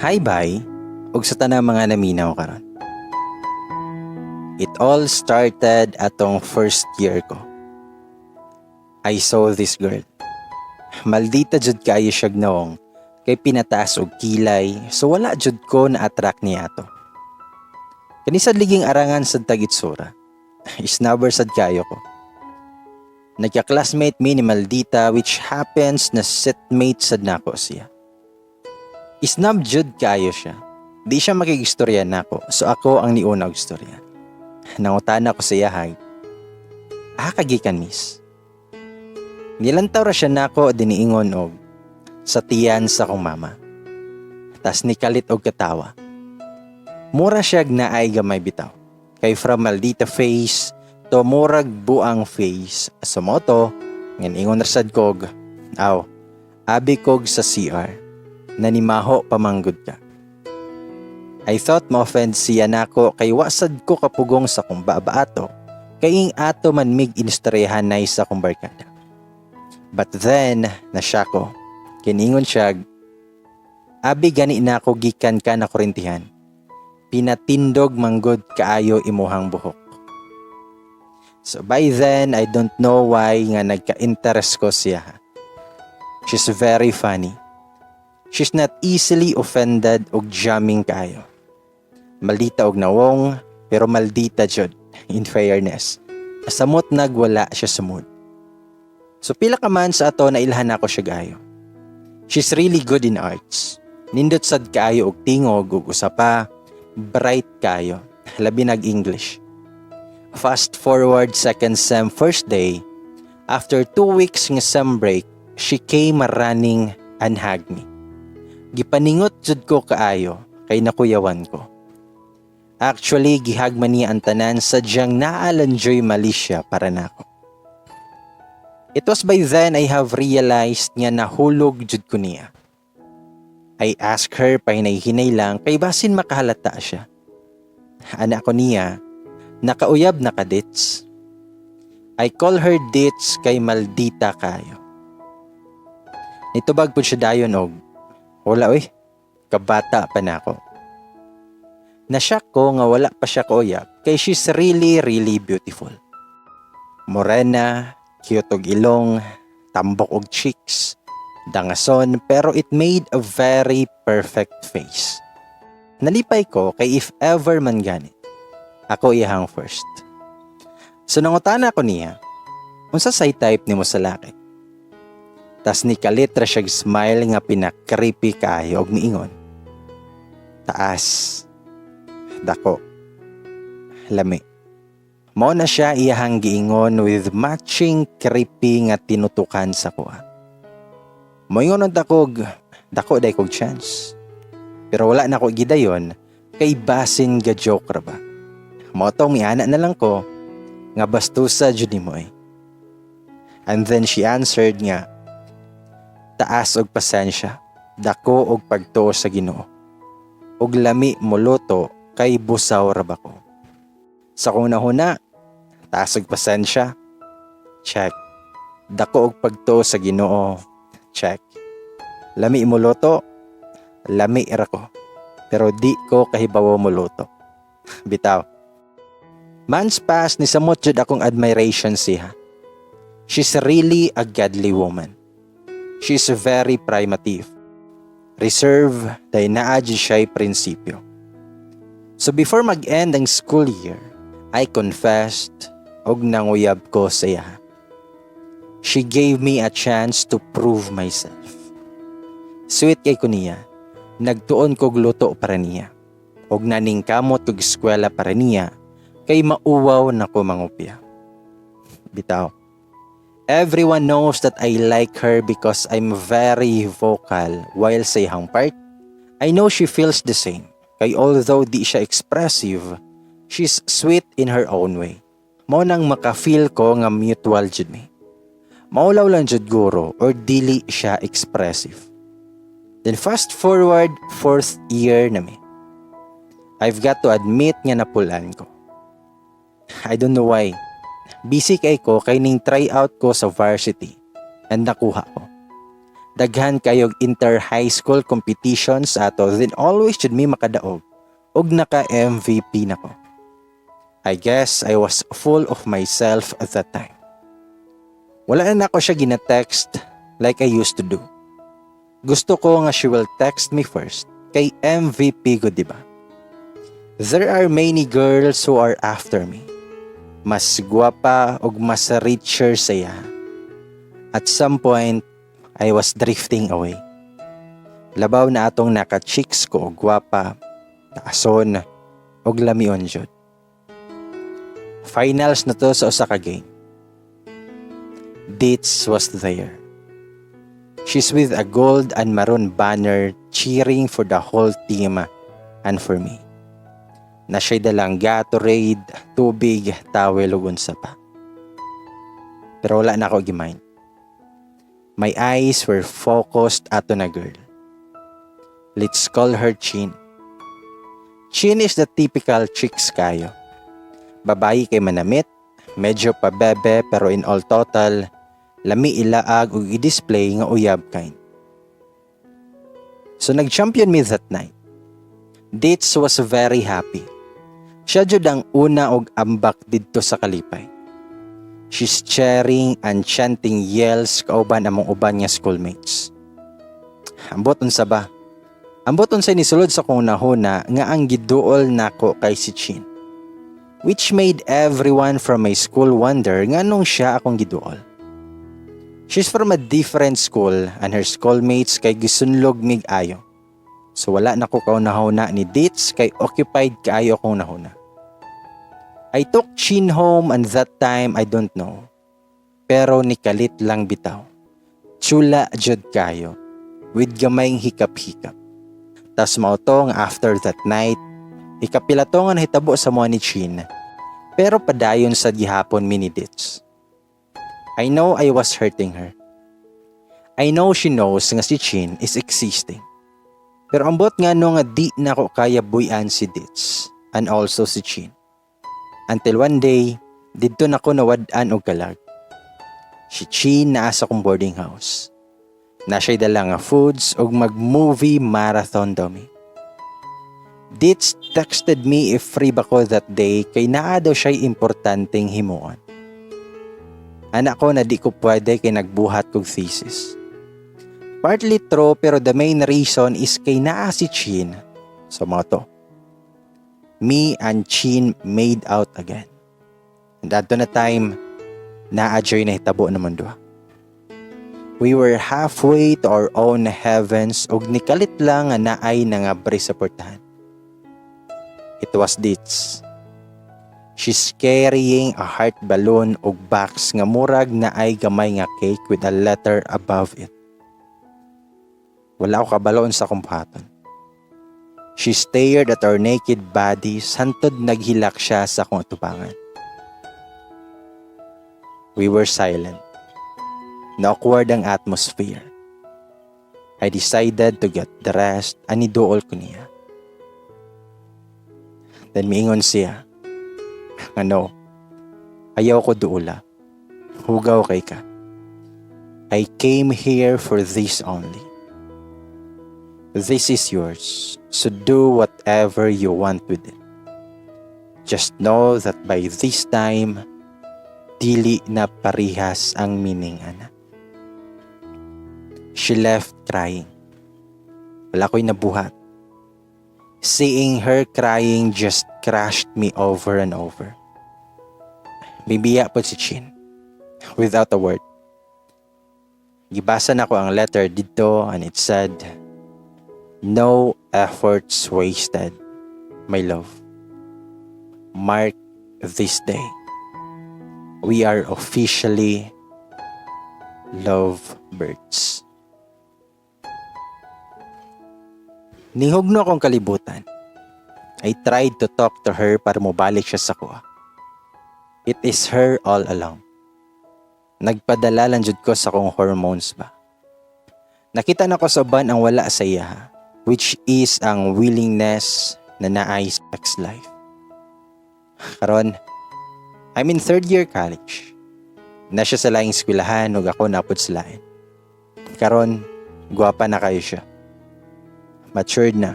Hi, bye, ug sa tanang mga naminaw karon. It all started atong first year ko. I saw this girl. Maldita jud kaayo siyag nawong kay pinataas og kilay, so wala jud ko na attract niya ato. Kani sad liging arangan sad tag itsura. Snubber sad kayo ko. Nagka-classmate mi ni Maldita, which happens na seatmate sad nako siya. Snob jud kayo siya. Di siya makigistorya nako, so ako ang niuna og istorya. Nangutana ko sa iyahag, "Ah, kagikan, miss?" Nilantaw ra siya nako, diniingon og, "Sa tiyan sa akong mama." Tas nikalit og katawa. Mura siyag naay gamay bitaw. Kay from maldita face to murag buang face. So mao to, ngan ingon ra sad kog, "Aw, abi kog sa CR. Nanimaho pamanggod ka." I thought ma-offend siya nako kay wa sad ko kapugong sa kong baba ato kay ing ato man mig inistoryahanay sa akong barkada. But then, na-shock ko. Kiningon siya, "Abi gani na ako gikan ka na kurintihan. Pinatindog manggod kaayo imuhang buhok." So by then, I don't know why nga nagka-interest ko siya. She's very funny. She's not easily offended og jamming kaayo. Maldita og nawong, pero maldita jud, in fairness. Samot nagwala siya sa mood. So pila ka man sa ato na ilhan ako siya gayo. She's really good in arts. Nindot sad kaayo og tingog ug usa pa, bright kayo. Labi nag English. Fast forward, second sem first day, after 2 weeks nga sem break, she came running and hugged me. Gipaningot jud ko kaayo kay nakuyawan ko. Actually, gihag man niya ang tanan, sadyang naalanjoy malisya para nako. It was by then I have realized nga nahulog jud ko niya. I asked her pahinay-hinay lang kay basin makahalata siya. Ana ko niya, "Nakauyab na ka, Dits?" I call her Dits kay maldita kayo. Nitubag pud siya dayon og, "Wala oy, kabata pa na ako." Na-shock ko nga wala pa siya kauyab kay she's really, really beautiful. Morena, cute og ilong, tambok og cheeks, dangason, pero it made a very perfect face. Nalipay ko kay if ever man gani, ako iyahang first. So nangutana ko niya, "Unsa say type nimo sa laki?" Tas ni kalit ra siya smile nga pina-creepy kaayo og miingon, "Taas, dako, lami." Mao na siya iyahang giingon with matching creepy nga tinutukan sa kuha. Moingon unta kog, "Dako day kog chance." Pero wala na ko gidayon kay basin ga joke ra ba. Mao tong miana na lang ko nga bastusa jud nimo eh. And then she answered nga, "Taas og pasensya, dako og pagtuo sa Ginoo. Ug lami moluto kay busaw ra ba ko." Sa kong nahuna, taas og pasensya, check. Dako og pagtuo sa Ginoo, check. Lami moluto, lami ra ko. Pero di ko kahibawo moluto. Bitaw. Months pass, ni samot jud akong admiration siya. She's really a godly woman. She's very primitive. Reserve, dahil naa jud siya'y prinsipyo. So before mag-end ang school year, I confessed og nanguyab ko sa iya. She gave me a chance to prove myself. Sweet kay ko niya. Nagtuon kog luto para niya. Og naningkamot kog eskwela para niya kay mauwaw na ko mangupya. Bitaw. Everyone knows that I like her because I'm very vocal while sa iyang part, I know she feels the same. Kay although di siya expressive, she's sweet in her own way. Mao nang maka-feel ko nga mutual jud mi. Maulaw lang jud guro or dili siya expressive. Then fast forward, fourth year na mi. I've got to admit nga napulan ko. I don't know why. Busy kay ko kay ning try out ko sa varsity and nakuha ko. Daghan kayog inter high school competitions ato, then always jud mi makadaog og naka MVP nako. I guess I was full of myself at that time. Wala na nako siya gina-text like I used to do. Gusto ko nga she will text me first kay MVP ko, di ba? There are many girls who are after me. Mas gwapa og mas richer siya. At some point, I was drifting away. Labaw na atong naka-chicks ko og gwapa, taason, og lamion jud. Finals na to sa usa ka game. Ditz was there. She's with a gold and maroon banner, cheering for the whole team and for me. Na siya'y dalang Gatorade, tubig, towel ug unsa pa. Pero wala na ako gimind. My eyes were focused ato na girl. Let's call her Chin. Chin is the typical chicks kayo. Babayi kay manamit, medyo pabebe, pero in all total, lami ilaag ug i-display nga uyab kind. So nag-champion me that night. Ditz was very happy. Siya jud ang una og ambak didto sa kalipay. She's cheering and chanting yells kauban among uban nga schoolmates. Ambot unsa ba? Ambot unsay nisulod sa kong nahuna nga ang giduol nako kay si Chin. Which made everyone from my school wonder nganong siya akong giduol. She's from a different school and her schoolmates kay gisunlog mig ayo. So wala na ko kaunahuna ni Ditz kay occupied kaayo akong nahuna. I took Chin home and that time, I don't know. Pero nikalit lang bitaw. Chula jud kayo with gamayng hikap-hikap. Tas mao to nga after that night, ikapila to nga nahitabo sa mo ni Chin. Pero padayon sa gihapon mi ni Ditz. I know I was hurting her. I know she knows nga si Chin is existing. Pero ambot nga no nga di na ko kaya buyan si Ditz and also si Chin. Until one day, didto na ko nawad-an og kalag. Si Chin naa sa akong boarding house. Na siya'y dala nga foods og mag-movie marathon daw mi. Ditz texted me if free ba ko that day kay naa daw siya'y importanteng himuon. Ana ko na di ko pwede kay nagbuhat kog thesis. Partly true, pero the main reason is kay naa si Chin. So mao to. Me and Chin made out again. And adto na time, naa juy nahitabo namong duha. We were halfway to our own heavens ug nikalit lang nga naay nangabri sa portahan. It was Ditz. She's carrying a heart balloon ug box nga murag naay gamay nga cake with a letter above it. Wala ko kabalo unsa akong buhaton. She stared at our naked bodies hantod naghilak siya sa akong atubangan. We were silent. Na-awkward ang atmosphere. I decided to get dressed and niduol ko niya. Then miingon siya, "Ano, ayaw ko duula. Hugaw kay ka. I came here for this only. This is yours, so do whatever you want with it. Just know that by this time, dili na parihas ang meaning ana." She left crying. Wala ko'y nabuhat. Seeing her crying just crushed me over and over. Mibiya po si Chin. Without a word. Gibasa nako ang letter didto and it said, "No efforts wasted, my love. Mark this day. We are officially love birds." Nihugno akong kalibutan. I tried to talk to her para mobalik siya sa kuha. It is her all along. Nagpadala lang jud ko sa akong hormones ba. Nakita na ko sa uban ang wala sa iya, which is ang willingness na naay sex life. Karon, I'm in third year college. Na siya sa laing eskwelahan ug ako napod sa lain. Karon, Gwapa na kayo siya. Matured na.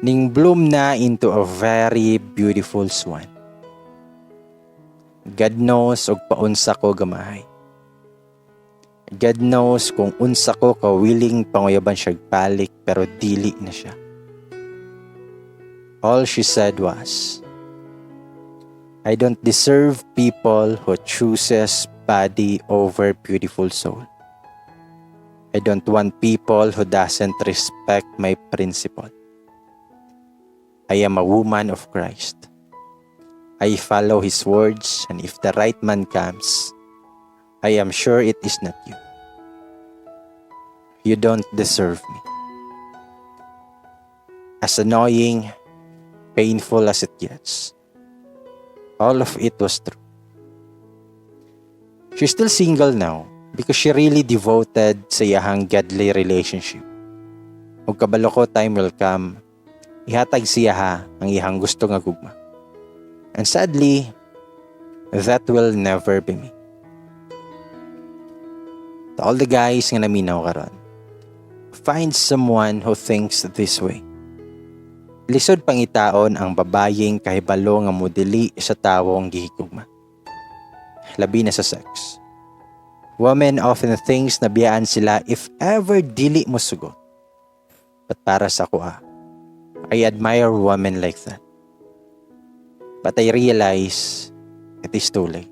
Ning bloom na into a very beautiful swan. God knows og paunsa ko gamahay. God knows kung unsa ko ka willing panguyaban siya balik, pero dili na siya. All she said was, "I don't deserve people who chooses body over beautiful soul. I don't want people who doesn't respect my principle. I am a woman of Christ. I follow His words, and if the right man comes, I am sure it is not you. You don't deserve me." As annoying, painful as it gets, all of it was true. She's still single now because she really devoted sa iyahang godly relationship. Ug kabalo ko time will come, ihatag siya ha ang iyahang gusto nga gugma. And sadly, that will never be me. To all the guys nga naminaw karon, find someone who thinks this way. Lisod pangitaon ang babayeng kahibalo nga modili sa tawong gihigugma. Labi na sa sex. Women often thinks na biyaan sila if ever dili mo sugot. But para sa akoa, I admire women like that. But I realize it is too late.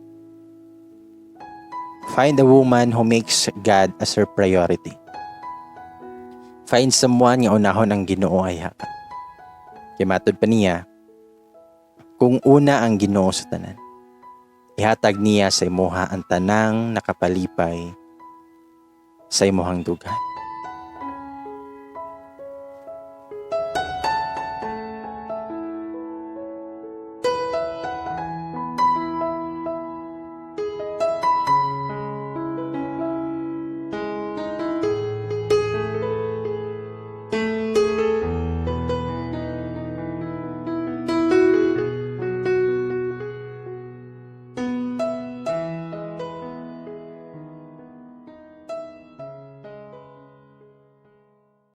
Find a woman who makes God as her priority. Find someone nga unahon ang Ginoo ayha. Kay matod pa niya, kung una ang Ginoo sa tanan, ihatag niya sa imuha ang tanang nakapalipay sa imuhang dughan.